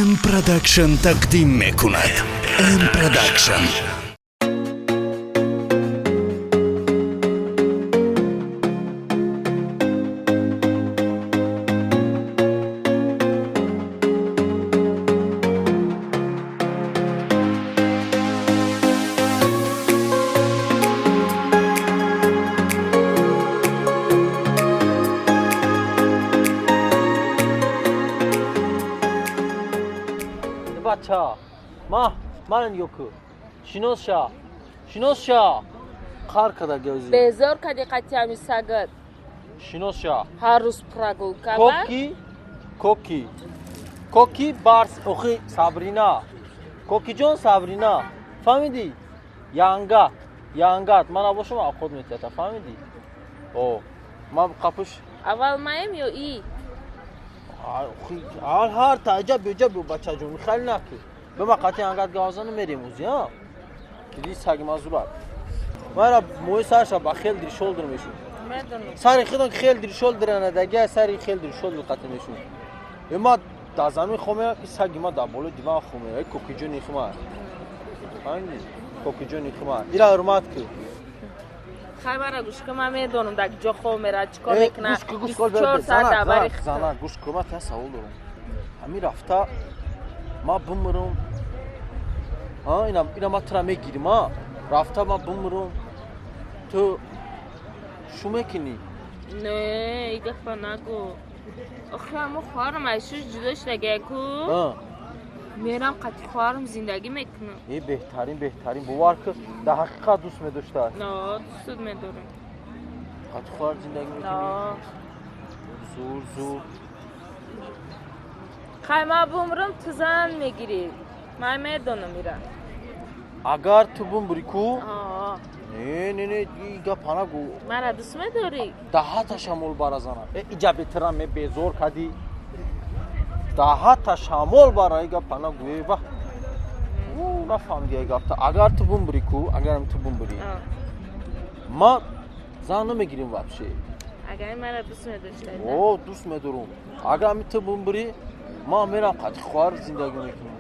М Продакшн тақдим мекунад. М Продакшн. Бача, ма мана нигоҳ кун, шинос ша, шинос ша, қар када гавзи. Безор кади қати ҳами сагат. Шинос ша. Ҳар рӯз прогулка. Коки, коки, коки, барс. Охи, Сабрина, кокиҷон, Сабрина, фаҳмидӣ? Янгат, янгат мана бошам, авқот метиҳата, фаҳмидӣ? О, ман қапуш. Аввал маем ё и? Ҳар таҷа беҷа бё, бачаҷон, хеле наки бема қати ангат гавзану мерем узи. А диди, саги мазурат мара мои сарша ба хел диршолдир мешун. Сари хидон хел диршолдиранадага, сари хел диршолдир қати мешун. Э, ма дар замин хомеям, и саги ма дар болои диван хомеям. Э, кокиҷони хима, фаҳмидӣ? Кокиҷони хима, ира ҳурмат ки. Хай, мара гӯш кун, ман медонам, дар ҷо хоб мерад, чӣ кор Э, мекунад. Гӯш кун, гӯш кун. 24 соат дар бари. Зана, гӯш кун, ман та савол дорам. Ҳамин рафта ма бимирам, ина ма тура мегирим, а рафта ма бимирам, ту шу мекунӣ? Не, и гапа нагӯ. Охи, ҳамо хоҳарам аз шуш ҷудо шудагия ку, мерам қати хоҳарам зиндагӣ мекунам. Э, беҳтарин, беҳтарин, бовар ки, дар ҳақиқат дӯст медошта. Дӯстут медорам. Қати хоҳар зиндагӣ мекунӣ? Зур, зур. Хай, ман бумрам, ту зан мегирӣ, ман медонам ира. Агар ту бумбурӣ ку? Не, не, не, и гапа нагӯ. Мара дӯст медорӣ? Даҳата шамол бара, зана. Э, иҷа бетира ме, безор кадӣ. Даҳата шамол бара, и гапа нагӯ. Э, ва нафаҳмиди ай гапта. Агар ту бумбурӣ ку, агарам ту бумбурӣ, ма зан намегирим вообще. Агар мара дӯст медоштаи? О, дӯст медорум. Агар ами ту бумбурӣ, ман мерам қати хоҳар зиндагӣ мекунам.